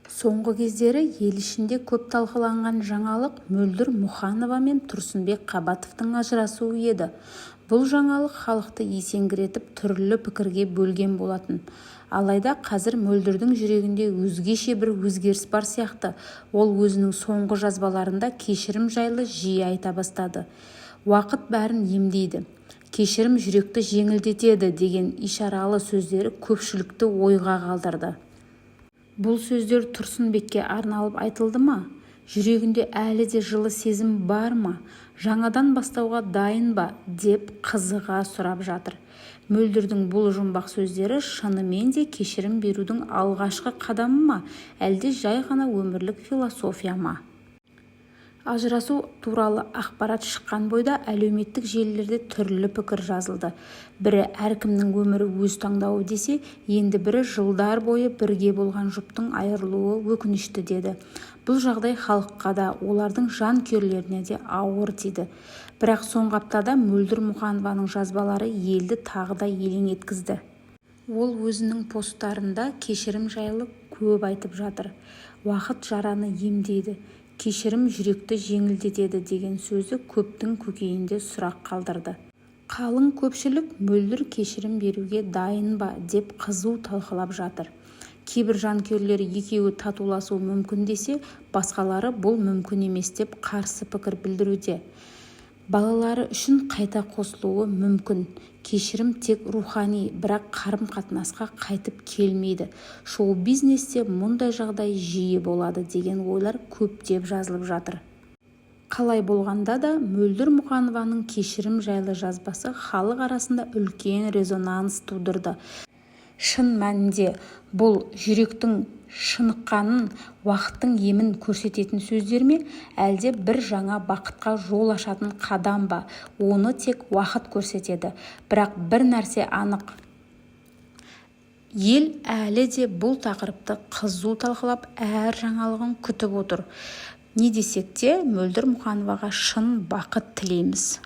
Соңғы кездері ел ішінде көп талқыланған жаңалық Мөлдір Мұханова мен Тұрсынбек Қабатовтың ажырасуы еді. Бұл жаңалық халықты есеңгіретіп, түрлі пікірге бөлген болатын. Алайда қазір Мөлдірдің жүрегінде өзгеше бір өзгеріс бар сияқты. Ол өзінің соңғы жазбаларында кешірім жайлы жиі айта бастады. «Уақыт бәрін емдейді», «Кешірім жүректі жеңілдетеді» деген ишаралы сөздері көпшілікті ойға қалдырды. Бұл сөздер Тұрсынбекке арналып айтылды ма? Жүрегінде әлі де жылы сезім бар ма? Жаңадан бастауға дайын ба деп қызыға сұрап жатыр. Мөлдірдің бұл жұмбақ сөздері шынымен де кешірім берудің алғашқы қадамы ма, әлде жай ғана өмірлік философия ма? Ажырасу туралы ақпарат шыққан бойда әлеуметтік желілерде түрлі пікір жазылды. Бірі «әркімнің өмірі, өз таңдауы» десе, енді бірі «жылдар бойы бірге болған жұптың айырылуы өкінішті» деді. Бұл жағдай халыққа да, олардың жанкүйерлеріне де ауыр тиді. Бірақ соңғы аптада Мөлдір Мұханованың жазбалары елді тағы да елең еткізді. Ол өзінің посттарында кешірім жайлы көп айтып жатыр. «Уақыт жараны емдейді», «Кешірім жүректі жеңілдетеді» деген сөзі көптің көкейінде сұрақ қалдырды. Қалың көпшілік «Мөлдір кешірім беруге дайын ба?» деп қызу талқылап жатыр. Кейбір жанкүйерлер екеуі татуласуы мүмкін десе, басқалары бұл мүмкін емес деп қарсы пікір білдіруде. «Балалары үшін қайта қосылуы мүмкін», «Кешірім тек рухани, бірақ қарым-қатынасқа қайтып келмейді», «Шоу-бизнесте мұндай жағдай жиі болады» деген ойлар көптеп жазылып жатыр. Қалай болғанда да Мөлдір Мұханованың кешірім жайлы жазбасы халық арасында үлкен резонанс тудырды. Шын мәнінде бұл жүректің шыныққанын, уақыттың емін көрсететін сөздер ме, әлде бір жаңа бақытқа жол ашатын қадам ба, оны тек уақыт көрсетеді. Бірақ бір нәрсе анық: ел әлі де бұл тақырыпты қызу талқылап, әр жаңалығын күтіп отыр. Не десек те, Мөлдір Мұхановаға шын бақыт тілейміз.